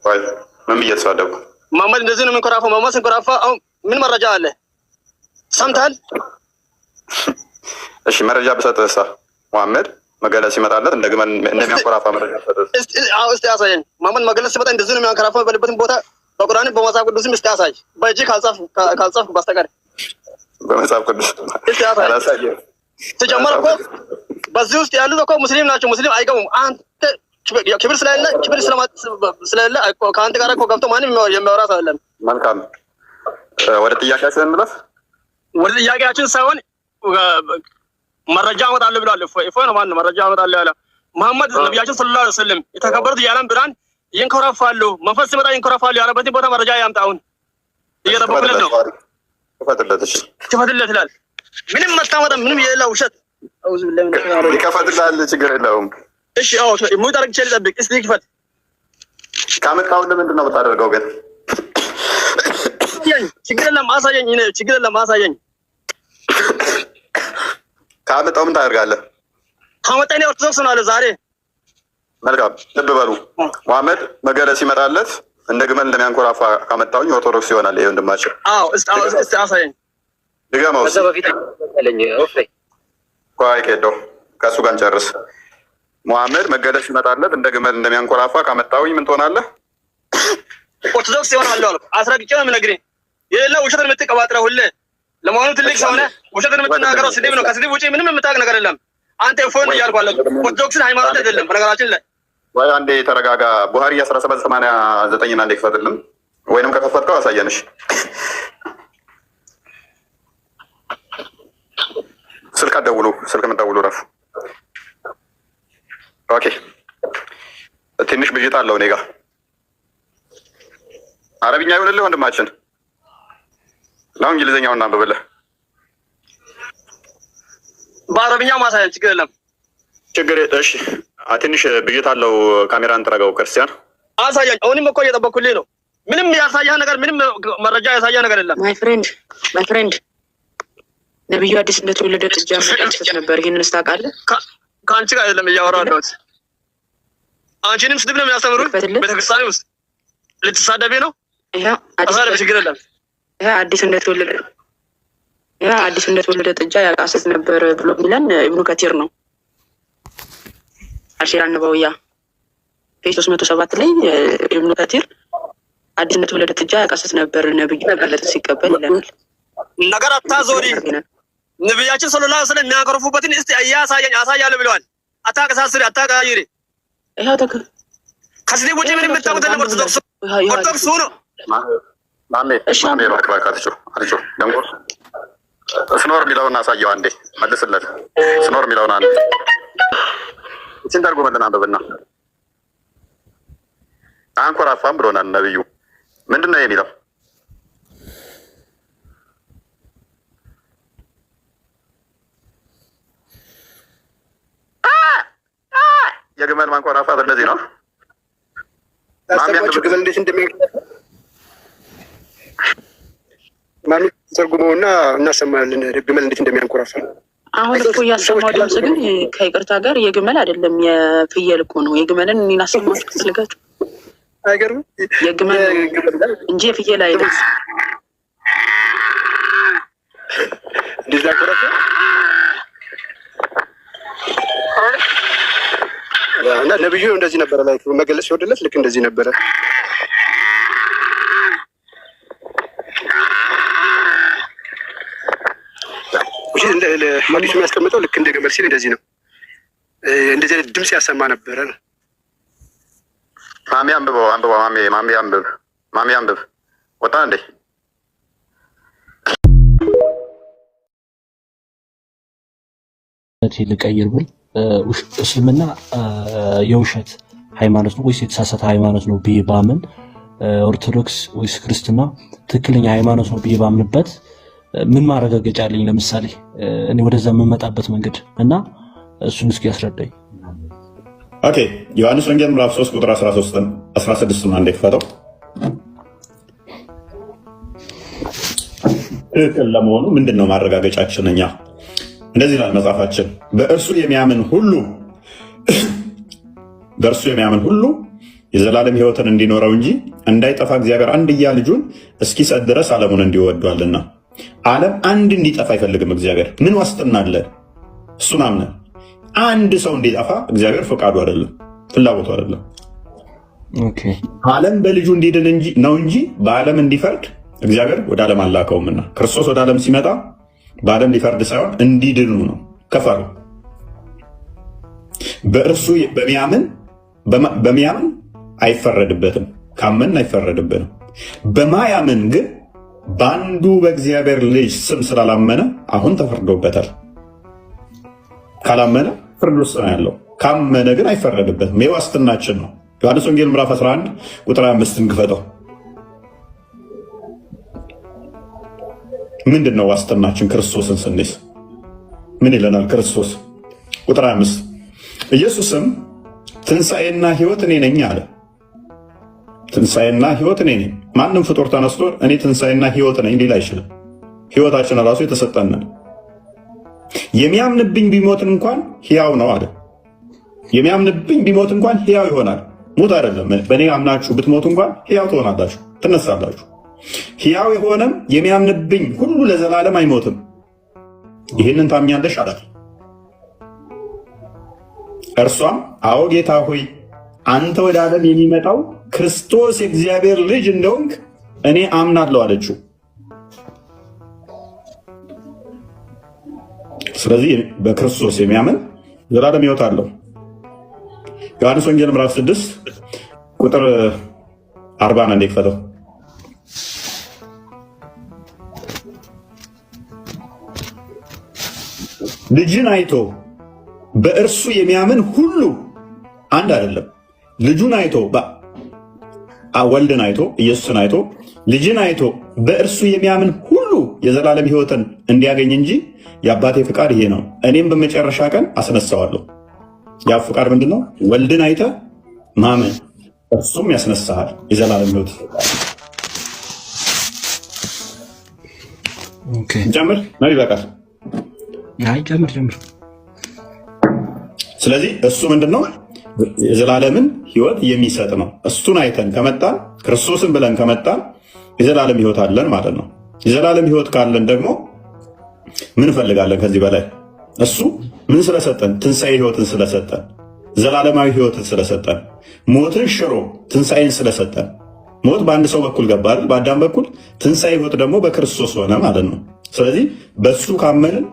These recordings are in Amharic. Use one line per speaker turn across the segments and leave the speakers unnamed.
ቆይ ምን ብዬ ተሳደብኩ?
መሐመድ እንደዚህ ነው የሚንኮራፋው። መሐመድ ሲንኮራፋ አሁን ምን መረጃ አለ? ሰምተሃል?
እሺ መረጃ ብሰጥህሳ መሐመድ መገለጽ ሲመጣለት እንደ ግመል እንደሚያንኮራፋ መረጃ ብሰጥህስ?
እስቲ አሳየኝ። መሐመድ መገለጽ ሲመጣ እንደዚህ ነው የሚያንኮራፋው በልበትን ቦታ በቁርአንም በመጽሐፍ ቅዱስም እስቲ አሳይ። በእጅ ካልጻፍክ በስተቀር
በመጽሐፍ ቅዱስ
እስቲ አሳይ።
አላሳየህም።
ሲጀመር እኮ በዚህ ውስጥ ያሉት እኮ ሙስሊም ናቸው። ሙስሊም አይገቡም። አንተ ክብር ስለሌለ ክብር ስለሌለ ከአንተ ጋር እኮ ገብቶ ማንም የሚያወራ ሰው የለም።
መልካም፣ ወደ ጥያቄያችን እንለፍ።
ወደ ጥያቄያችን ሳይሆን መረጃ አመጣለሁ ብሏል። እፎይ እፎይ ነው ማነው መረጃ አመጣለሁ ያለ? መሐመድ ነቢያችን ሰለላሁ ዐለይሂ ወሰለም የተከበሩት የዓለም ብርሃን ይንኮራፋሉ፣ መንፈስ ሲመጣ ይንኮራፋሉ ያለበትን ቦታ መረጃ ያምጣ። አሁን እየጠበኩለት ነው።
ክፈትለት። እሺ
ክፈትለት ይላል። ምንም መታመጣ ምንም የሌላ ውሸት። አውዙ ቢላሂ ሚነ ሸይጣን ረጂም።
ይከፈትልሃል፣ ችግር የለውም።
እሺ አዎ፣ mute አድርግቼ ልጠብቅ። እስቲ ክፈት።
ካመጣሁልህ ምንድን ነው የምታደርገው ግን?
አሳየኝ። ችግር የለም አሳየኝ። እኔ ችግር የለም አሳየኝ።
ካመጣው ምን ታደርጋለህ?
ካመጣ እኔ ኦርቶዶክስ ነው አለ ዛሬ።
መልካም፣ ልብ በሉ። መሐመድ መገለጽ ሲመጣለት እንደ ግመል እንደሚያንኮራፋ ካመጣሁኝ ኦርቶዶክስ ይሆናል። ይሄ ወንድማችን
አዎ፣ እስቲ አሳየኝ።
ድገመው።
ከዛ በፊት መሰለኝ እፎይ
ቆይ ኬዶ ከእሱ ጋር እንጨርስ። መሐመድ መገለጽ ሲመጣለት እንደ ግመል እንደሚያንኮራፋ ካመጣሁኝ ምን ትሆናለህ?
ኦርቶዶክስ ይሆናሉ አልኩ። አስረግጬ ነው የምነግርህ። የሌለ ውሸትን የምትቀባጥረው ሁሌ። ለመሆኑ ትልቅ ሰው ነህ። ውሸትን የምትናገረው ስድብ ነው። ከስድብ ውጪ ምንም የምታውቅ ነገር የለም። አንተ እፎይን እያልኩ አለ። ኦርቶዶክስን ሃይማኖት አይደለም በነገራችን ላይ።
ወይ አንዴ ተረጋጋ። ቡሃሪ 1789 አንዴ ክፈትልን፣ ወይንም ከከፈትከው አሳየንሽ። ስልክ አትደውሉ፣ ስልክ የምትደውሉ ረፉ። Okay፣ ትንሽ ብዥታ አለው እኔ ጋ። አረብኛ ይሁንልህ ወንድማችን ነው እንግሊዝኛውን እናንብብልህ።
በአረብኛ ማሳየን ችግር የለም።
ችግር እሺ፣ ትንሽ ብዥታ አለው። ካሜራን ጥረገው ክርስቲያን።
አሳያኝ። አሁንም እኮ እየጠበኩልህ ነው። ምንም ያሳያ ነገር ምንም መረጃ ያሳያ ነገር የለም።
My friend, my friend፣ ነቢዩ አዲስ እንደተወለደ ጥጃ መቃሰት ነበር። ይህንን ታውቃለህ?
ከአንቺ ጋር አይደለም እያወራሁ ያለሁት። አንቺንም ስድብ ነው የሚያስተምሩት
ክፈትልህ።
ቤተክርስቲያን ውስጥ ልትሳደቢ ነው።
ይኸው አዲስ
አሳደብ፣ ችግር የለም።
ይኸው አዲስ እንደተወለደ ጥጃ ያቃስት ነበር ብሎ የሚለን ኢብኑ ከቲር ነው። አልሲራ ነበውያ page 307 ላይ ኢብኑ ከቲር አዲስ እንደተወለደ ጥጃ ያቃስት ነበር ነብዩ መገለጥ ሲቀበል ይለናል።
ነገር አታዞሪ። ነቢያችን ሰለላሁ ዐለይሂ ወሰለም የሚያንኮራፉበትን እስቲ እያሳየኝ አሳያለሁ ብለዋል። አታቀሳስሪ፣ አታቀያይሪ።
ይኸው ተክ
ከስድብ ውጪ ምንም የምታውቁት የለም። ኦርቶዶክስ ኦርቶዶክስ ሁኑ።
ማሜ
እሺ።
ማሜ እባክህ እባክህ፣ አትጩህ አትጩህ። ደንቆር snore የሚለውን አሳየው አንዴ፣ መልስለት። Snore የሚለውን አንዴ እችን ተርጉምልን አንብብና። አንኮራፋም ብሎናል ነብዩ። ምንድን ነው የሚለው? የግመል ማንኮራፋት እንደዚህ ነው።
ታሰማችሁ ግመል እንዴት እንደሚያንኮራፋ ማሚ ተርጉመውና እናሰማለን። ግመል እንዴት እንደሚያንኮራፋ።
አሁን እኮ እያሰማው ድምጽ ግን ከይቅርታ ጋር የግመል አይደለም፣ የፍየል እኮ ነው። የግመልን እኔን አሰማችሁ ከፈለጋችሁ።
አይገርምም?
የግመል እንጂ የፍየል አይደለም።
እንዴት ያንኮራፋ እና ነብዩ እንደዚህ ነበረ ላይ መገለጽ ሲወርድለት ልክ እንደዚህ ነበረ። ሐዲሱ የሚያስቀምጠው ልክ እንደ ግመል ሲል እንደዚህ ነው። እንደዚህ አይነት ድምፅ ያሰማ ነበረ ነው።
ማሚ አንብበው አንብበው። ማሚ ማሚ አንብብ ማሚ አንብብ። ወጣ እንዴ?
ልቀይር ብል እስልምና የውሸት ሃይማኖት ነው ወይስ የተሳሳተ ሃይማኖት ነው ብዬ ባምን፣ ኦርቶዶክስ ወይስ ክርስትና ትክክለኛ ሃይማኖት ነው ብዬ ባምንበት ምን ማረጋገጫ አለኝ? ለምሳሌ እኔ ወደዛ የምመጣበት መንገድ እና እሱን እስኪ ያስረዳኝ።
Okay፣ ዮሐንስ ወንጌል ምዕራፍ 3 ቁጥር 13 16 አንዴ ክፈተው። ትክክል ለመሆኑ ምንድን ነው ማረጋገጫችን? እኛ እንደዚህ ይላል መጽሐፋችን፣ በእርሱ የሚያምን ሁሉ በእርሱ የሚያምን ሁሉ የዘላለም የዘላለም ሕይወትን እንዲኖረው እንጂ እንዳይጠፋ እግዚአብሔር አንድያ ልጁን እስኪሰጥ ድረስ ዓለሙን እንዲሁ ወዷልና። ዓለም አንድ እንዲጠፋ አይፈልግም እግዚአብሔር። ምን ዋስትና አለ? እሱን አምነን አንድ ሰው እንዲጠፋ እግዚአብሔር ፈቃዱ አይደለም፣ ፍላጎቱ አይደለም። ዓለም በልጁ እንዲድን ነው እንጂ በዓለም እንዲፈርድ እግዚአብሔር ወደ ዓለም አላከውምና ክርስቶስ ወደ ዓለም ሲመጣ በዓለም ሊፈርድ ሳይሆን እንዲድኑ ነው። ከፈሩ በእርሱ በሚያምን አይፈረድበትም። ካመን አይፈረድብንም። በማያምን ግን በአንዱ በእግዚአብሔር ልጅ ስም ስላላመነ አሁን ተፈርዶበታል። ካላመነ ፍርድ ውስጥ ነው ያለው። ካመነ ግን አይፈረድበትም። የዋስትናችን ነው። ዮሐንስ ወንጌል ምዕራፍ 11 ቁጥር 5ን ክፈተው። ምንድን ነው ዋስትናችን? ክርስቶስን ስንይዝ ምን ይለናል ክርስቶስ? ቁጥር 5 ኢየሱስም ትንሣኤና ሕይወት እኔ ነኝ አለ። ትንሣኤና ሕይወት እኔ ነኝ። ማንም ፍጡር ተነስቶ እኔ ትንሣኤና ሕይወት ነኝ ሊል አይችልም። ሕይወታችን ራሱ የተሰጠንን። የሚያምንብኝ ቢሞት እንኳን ሕያው ነው አለ። የሚያምንብኝ ቢሞት እንኳን ሕያው ይሆናል። ሙት አይደለም። በእኔ አምናችሁ ብትሞቱ እንኳን ሕያው ትሆናላችሁ፣ ትነሳላችሁ። ሕያው የሆነም የሚያምንብኝ ሁሉ ለዘላለም አይሞትም። ይህንን ታምኛለሽ አላት። እርሷም አዎ ጌታ ሆይ አንተ ወደ ዓለም የሚመጣው ክርስቶስ የእግዚአብሔር ልጅ እንደሆንክ እኔ አምናለሁ አለችው። ስለዚህ በክርስቶስ የሚያምን ዘላለም ሕይወት አለው። ዮሐንስ ወንጌል ምዕራፍ 6 ቁጥር 40 እንዴ ክፈተው። ልጅን አይቶ በእርሱ የሚያምን ሁሉ አንድ አይደለም። ልጁን አይቶ ወልድን አይቶ ኢየሱስን አይቶ ልጅን አይቶ በእርሱ የሚያምን ሁሉ የዘላለም ሕይወትን እንዲያገኝ እንጂ የአባቴ ፍቃድ ይሄ ነው፣ እኔም በመጨረሻ ቀን አስነሳዋለሁ። ያ ፍቃድ ምንድን ነው? ወልድን አይተ ማመን፣ እርሱም ያስነሳሃል፣ የዘላለም ሕይወት። ጨምር ነው ይበቃል?
አይ ጨምር ጨምር።
ስለዚህ እሱ ምንድን ነው? የዘላለምን ሕይወት የሚሰጥ ነው። እሱን አይተን ከመጣን ክርስቶስን ብለን ከመጣን የዘላለም ሕይወት አለን ማለት ነው። የዘላለም ሕይወት ካለን ደግሞ ምን እፈልጋለን ከዚህ በላይ? እሱ ምን ስለሰጠን? ትንሣኤ ሕይወትን ስለሰጠን፣ ዘላለማዊ ሕይወትን ስለሰጠን፣ ሞትን ሽሮ ትንሣኤን ስለሰጠን። ሞት በአንድ ሰው በኩል ገባ አይደል? በአዳም በኩል። ትንሣኤ ሕይወት ደግሞ በክርስቶስ ሆነ ማለት ነው። ስለዚህ በእሱ ካመንን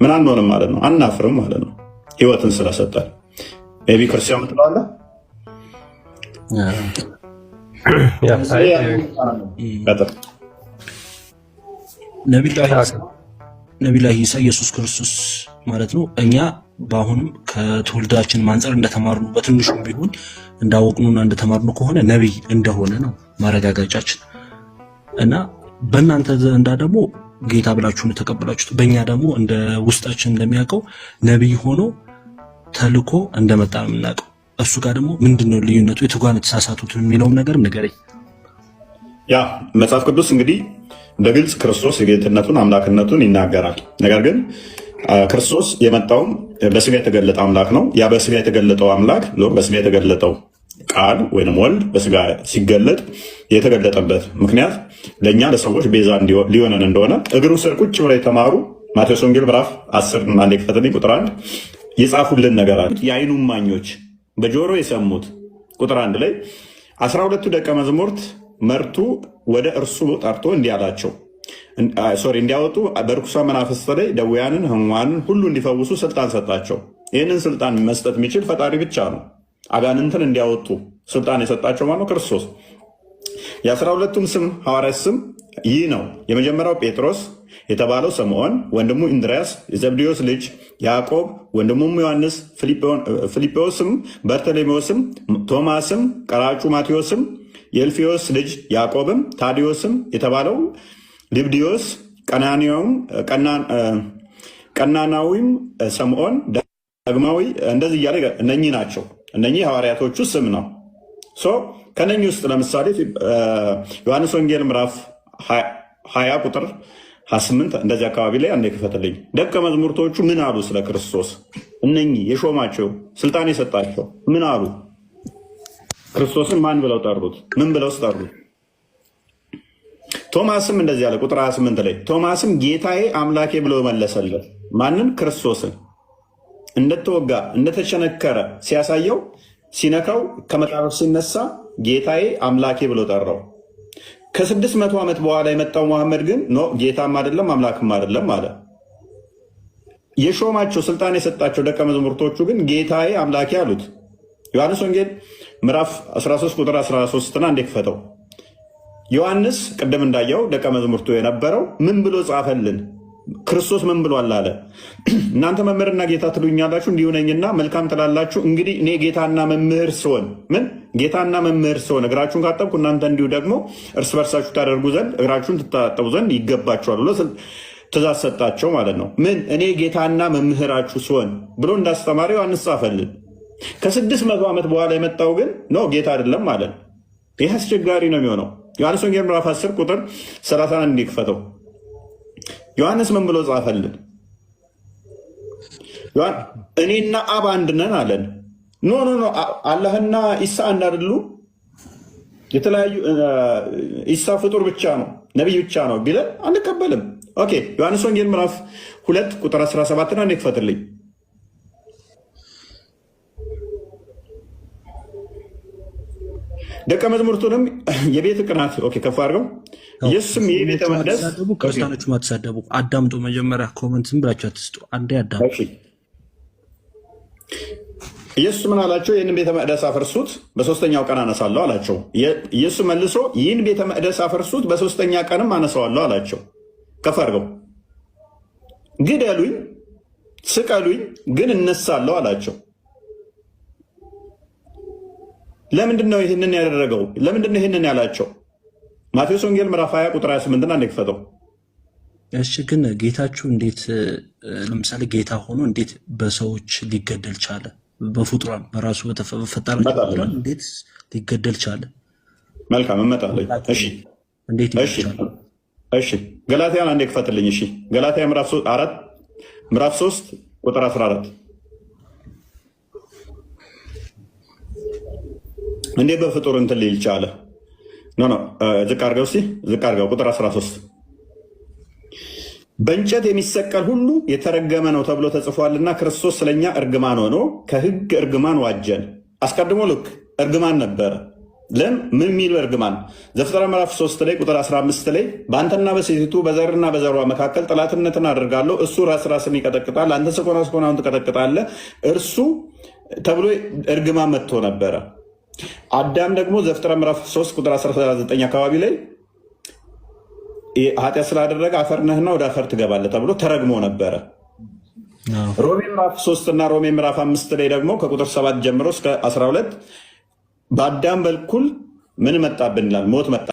ምን አንሆንም ማለት ነው፣ አናፍርም ማለት ነው። ሕይወትን ስለሰጠን maybe ክርስቲያን ምትለዋለህ?
ነቢላህ ኢሳ ኢየሱስ ክርስቶስ ማለት ነው። እኛ በአሁንም ከትውልዳችን አንጻር እንደተማርነው በትንሹም ቢሆን እንዳወቅነውና እንደተማርነው ከሆነ ነቢይ እንደሆነ ነው ማረጋገጫችን። እና በእናንተ ዘንዳ ደግሞ ጌታ ብላችሁ ተቀበላችሁት፣ በእኛ ደግሞ እንደ ውስጣችን እንደሚያውቀው ነቢይ ሆኖ ተልኮ እንደመጣ ነው የምናውቀው። እሱ ጋር ደግሞ ምንድን ነው ልዩነቱ? የትጓን የተሳሳቱት የሚለውም ነገር ንገረኝ።
ያ መጽሐፍ ቅዱስ እንግዲህ በግልጽ ክርስቶስ የጌትነቱን አምላክነቱን ይናገራል። ነገር ግን ክርስቶስ የመጣውም በስጋ የተገለጠ አምላክ ነው። ያ በስጋ የተገለጠው አምላክ በስጋ የተገለጠው ቃል ወይም ወልድ በስጋ ሲገለጥ የተገለጠበት ምክንያት ለእኛ ለሰዎች ቤዛ ሊሆነን እንደሆነ እግሩ ስር ቁጭ ብለው የተማሩ ማቴዎስ ወንጌል ምዕራፍ 10 አንዴ ክፈትልኝ ቁጥር 1 የጻፉልን ነገር አለ። የዓይኑ እማኞች በጆሮ የሰሙት ቁጥር 1 ላይ 12ቱ ደቀ መዛሙርት መርቱ ወደ እርሱ ጠርቶ እንዲህ አላቸው፣ sorry እንዲያወጡ በርኩሳን መናፍስት ላይ ደውያንን ሕሙማንን ሁሉ እንዲፈውሱ ስልጣን ሰጣቸው። ይህንን ስልጣን መስጠት የሚችል ፈጣሪ ብቻ ነው። አጋንንትን እንዲያወጡ ስልጣን የሰጣቸው ማነው? ክርስቶስ። የ12ቱም ስም ሐዋርያት ስም ይህ ነው። የመጀመሪያው ጴጥሮስ የተባለው ስምዖን፣ ወንድሙ እንድርያስ፣ የዘብዴዎስ ልጅ ያዕቆብ፣ ወንድሙም ዮሐንስ፣ ፊልጶስም፣ በርተሎሜዎስም፣ ቶማስም፣ ቀራጩ ማቴዎስም፣ የእልፍዮስ ልጅ ያዕቆብም፣ ታዲዮስም የተባለው ልብድዮስ፣ ቀናናዊም ስምዖን፣ ዳግማዊ፣ እንደዚህ እያለ እነኚህ ናቸው። እነኚህ ሐዋርያቶቹ ስም ነው። ከነኚህ ውስጥ ለምሳሌ ዮሐንስ ወንጌል ምዕራፍ 20 ቁጥር 28 እንደዚህ አካባቢ ላይ አንዴ ክፈትልኝ። ደቀ መዝሙርቶቹ ምን አሉ ስለ ክርስቶስ? እነኚህ የሾማቸው ስልጣን የሰጣቸው ምን አሉ? ክርስቶስን ማን ብለው ጠሩት? ምን ብለው ጠሩት? ቶማስም እንደዚህ አለ። ቁጥር 28 ላይ ቶማስም ጌታዬ አምላኬ ብሎ መለሰለት። ማንን? ክርስቶስን። እንደተወጋ እንደተቸነከረ ሲያሳየው፣ ሲነካው፣ ከመቃብር ሲነሳ ጌታዬ አምላኬ ብሎ ጠራው። ከ600 ዓመት በኋላ የመጣው መሐመድ ግን no፣ ጌታም አይደለም አምላክም አይደለም አለ። የሾማቸው፣ ስልጣን የሰጣቸው ደቀ መዛሙርቶቹ ግን ጌታዬ አምላኬ አሉት። ዮሐንስ ወንጌል ምዕራፍ 13 ቁጥር 13 ና እንዴ ክፈተው። ዮሐንስ ቅድም እንዳየው ደቀ መዛሙርቱ የነበረው ምን ብሎ ጻፈልን? ክርስቶስ ምን ብሏል አለ። እናንተ መምህርና ጌታ ትሉኛላችሁ፣ እንዲሁ ነኝና መልካም ትላላችሁ። እንግዲህ እኔ ጌታና መምህር ስሆን፣ ምን፣ ጌታና መምህር ስሆን እግራችሁን ካጠብኩ እናንተ እንዲሁ ደግሞ እርስ በርሳችሁ ታደርጉ ዘንድ እግራችሁን ትታጠቡ ዘንድ ይገባችኋል ብሎ ትእዛዝ ሰጣቸው ማለት ነው። ምን፣ እኔ ጌታና መምህራችሁ ስሆን ብሎ እንዳስተማረ ዮሐንስ ጻፈልን። ከ600 ዓመት በኋላ የመጣው ግን no፣ ጌታ አይደለም ማለት ነው። ይህ አስቸጋሪ ነው የሚሆነው። ዮሐንስ ወንጌል ምዕራፍ 10 ቁጥር 31 እንዲክፈተው። ዮሐንስ ምን ብሎ ጻፈልን? እኔና አብ አንድ ነን አለን። No, no, no፣ አላህና ኢሳ አንድ አይደሉ። የተለያዩ፣ ኢሳ ፍጡር ብቻ ነው፣ ነቢይ ብቻ ነው ቢለን አንቀበልም። Okay፣ ዮሐንስ ወንጌል ምዕራፍ 2 ቁጥር 17 ና ክፈትልኝ። ደቀ መዛሙርቱንም የቤት ቅናት፣ okay፣ ከፍ አድርገው። ኢየሱስም ይህ ቤተ መቅደስ
ክርስቲያኖቹ አትሳደቡ፣ አዳምጡ። መጀመሪያ comment ዝም ብላችሁ አትስጡ። አንዴ አዳምጡ።
ኢየሱስ ምን አላቸው? ይህንን ቤተ መቅደስ አፈርሱት፣ በሶስተኛው ቀን አነሳለሁ አላቸው። ኢየሱስ መልሶ ይህን ቤተ መቅደስ አፈርሱት፣ በሶስተኛ ቀንም አነሳዋለሁ አላቸው። ከፍ አድርገው። ግደሉኝ፣ ስቀሉኝ፣ ግን እነሳለሁ አላቸው። ለምንድን ነው ይህንን ያደረገው? ለምንድን ነው ይህንን ያላቸው? ማቴዎስ ወንጌል ምዕራፍ 20 ቁጥር 28 እና ክፈተው።
እሺ፣ ግን ጌታችሁ እንዴት፣ ለምሳሌ ጌታ ሆኖ እንዴት በሰዎች ሊገደል ቻለ? በፍጡራን፣ በራሱ በፈጠራቸው ፍጡራን እንዴት ሊገደል ቻለ?
መልካም፣ እመጣለሁ። እሺ።
እንዴት?
እሺ፣ እሺ፣ ገላትያን አንዴ ክፈትልኝ። እሺ፣ ገላትያ ምዕራፍ 4፣ ምዕራፍ 3 ቁጥር 14። እንዴት በፍጡር እንትን ሊል ቻለ? No, no፣ ዝቅ አድርገው እስኪ፣ ዝቅ አድርገው፣ ቁጥር 13። በእንጨት የሚሰቀል ሁሉ የተረገመ ነው ተብሎ ተጽፏልና ክርስቶስ ስለኛ እርግማን ሆኖ ከሕግ እርግማን ዋጀን። አስቀድሞ ልክ እርግማን ነበረ። ለም ምን የሚል እርግማን? ዘፍጥረት ምዕራፍ 3 ላይ ቁጥር 15 ላይ በአንተና በሴቲቱ፣ በዘርህና በዘሯ መካከል ጠላትነትን አደርጋለሁ፣ እሱ ራስ ራስን ይቀጠቅጣል፣ አንተ ሰኮና ሰኮናውን ትቀጠቅጣለህ፣ እርሱ ተብሎ እርግማን መጥቶ ነበረ። አዳም ደግሞ ዘፍጥረት ምዕራፍ 3 ቁጥር 19 አካባቢ ላይ ኃጢአት ስላደረገ አፈር ነህና ወደ አፈር ትገባለህ ተብሎ ተረግሞ ነበረ። ሮሜ ምዕራፍ 3 እና ሮሜ ምዕራፍ 5 ላይ ደግሞ ከቁጥር 7 ጀምሮ እስከ 12 በአዳም በኩል ምን መጣብን ይላል? ሞት መጣ።